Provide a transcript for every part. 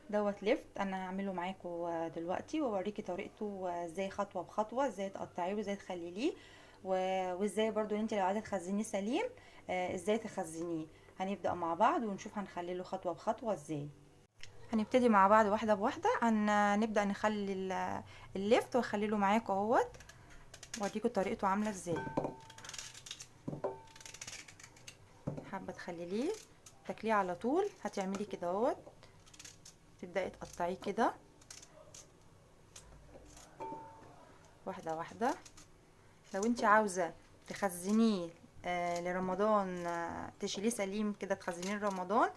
دوت لفت انا هعمله معاكم دلوقتي واوريكي طريقته ازاي، خطوة بخطوة، ازاي تقطعيه وازاي تخلليه وازاي برضو انت لو عايزه تخزنيه سليم ازاي تخزنيه. هنبدا مع بعض ونشوف هنخلله خطوة بخطوة ازاي. هنبتدي مع بعض واحدة بواحدة. هنبدا نخلي اللفت واخلله معاكم اهوت واوريكم طريقته عامله ازاي. حابة تخلليه تاكليه على طول، هتعملي كده اهوت، تبداي تقطعيه كده واحدة واحدة. لو انت عاوزه تخزنيه لرمضان، تشيليه سليم كده تخزنيه لرمضان،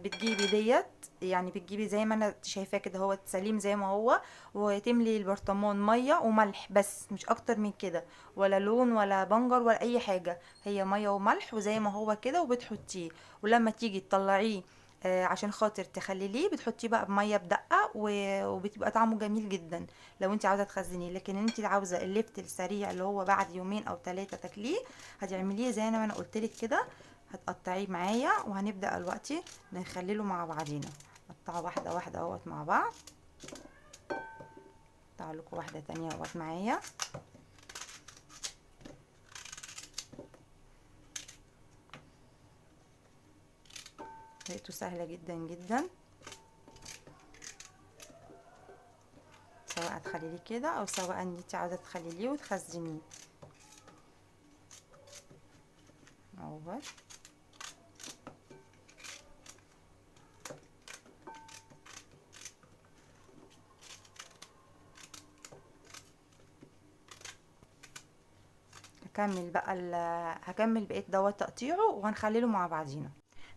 بتجيبي ديت، يعني بتجيبي زي ما انا شايفاه كده هو سليم زي ما هو، وتملي البرطمان مية وملح بس، مش اكتر من كده، ولا لون ولا بنجر ولا اي حاجة، هي مية وملح وزي ما هو كده وبتحطيه. ولما تيجي تطلعيه عشان خاطر تخلليه بتحطيه بقى بميه بدقة وبتبقى طعمه جميل جدا لو انت عاوزه تخزنيه. لكن انت عاوزه اللفت السريع اللي هو بعد يومين او 3 تاكليه، هتعمليه زي ما انا قلتلك كده، هتقطعيه معايا. وهنبدا دلوقتي نخلله مع بعضينا، نقطعه واحدة واحدة اهوت مع بعض. اقطع لكم واحدة تانية اهوت معايا. طريقته سهلة جدا جدا، سواء هتخليه كده او سواء انت عاوزه تخليه وتخزنيه اهوت. هكمل بقى هكمل بقية دوت تقطيعه وهنخلله مع بعضينا.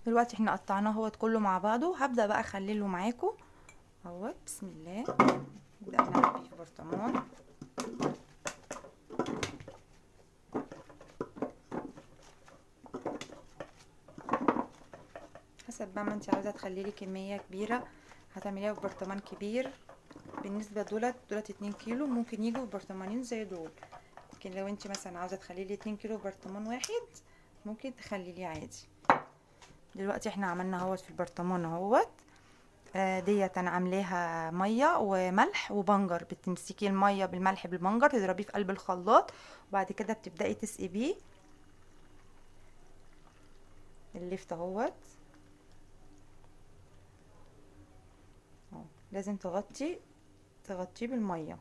دلوقتي احنا قطعناه اهوت كله مع بعضه، هبدأ بقى اخلله معاكم اهوت. بسم الله. نبدأ نعبيه في برطمان. حسب بقى ما انت عاوزه تخليلي كمية كبيرة هتعمليها في برطمان كبير. بالنسبة دولت 2 كيلو ممكن يجوا في برطمانين زي دول، لكن لو انت مثلا عاوزه تخليلي 2 كيلو في برطمان واحد ممكن تخليلي عادي. دلوقتي احنا عملنا اهوت في البرطمان اهوت. ديت انا عاملاها مية وملح وبنجر، بتمسكي المية بالملح بالبنجر تضربيه في قلب الخلاط، وبعد كده بتبداي تسقي بيه اللفت اهوت. لازم تغطيه بالمية.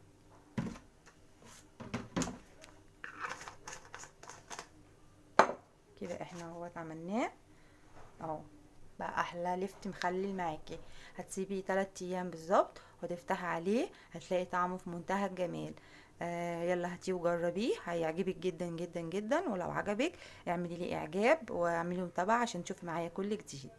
كده احنا اهوت عملناه اهو، بقى احلى لفت مخلل معاكي. هتسيبيه 3 ايام بالظبط وتفتحي عليه، هتلاقي طعمه في منتهى الجمال. يلا هاتيه وجربيه، هيعجبك جدا جدا جدا. ولو عجبك اعملي لي اعجاب واعملي متابعه عشان تشوفي معايا كل جديد.